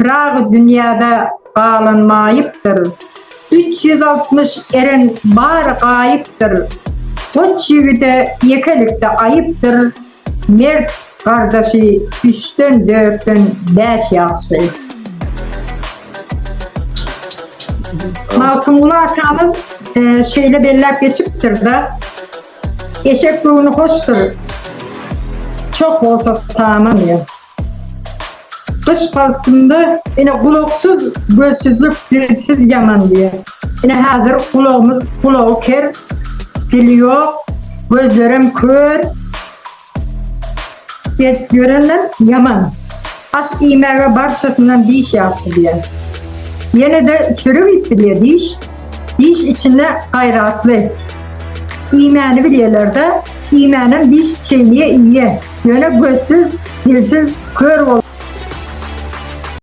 Pyragy dünýäde galan maýypdyr. 360 eren bary gaýypdyr. Goç ýigide ýekelikde aýypdyr. Mert gardaşy üçden, dörtden bäş ýagşy. Magtymguly atamyz e, şeýle belläp geçipdir-de, Eşek göwni hoşdur, çok bolsa saman diýen. Gyş paslynda ine gulaksyz, gözsüzlik, dilsiz ýaman diýen. Ine häzir gulagymyz gulagy ker, dili ýok, gözlerem kör. Gezip ýörenler ýaman. Aş iýmäge barçasyndan diş ýagşy diýen. Ýene-de çörek iýip bilýär diş. Diş içinde gaýratly. Iýmäni bilýärler-de, iýmänem diş çeýneýär iýýär. Ýöne gözsüz, dilsiz, kör bol.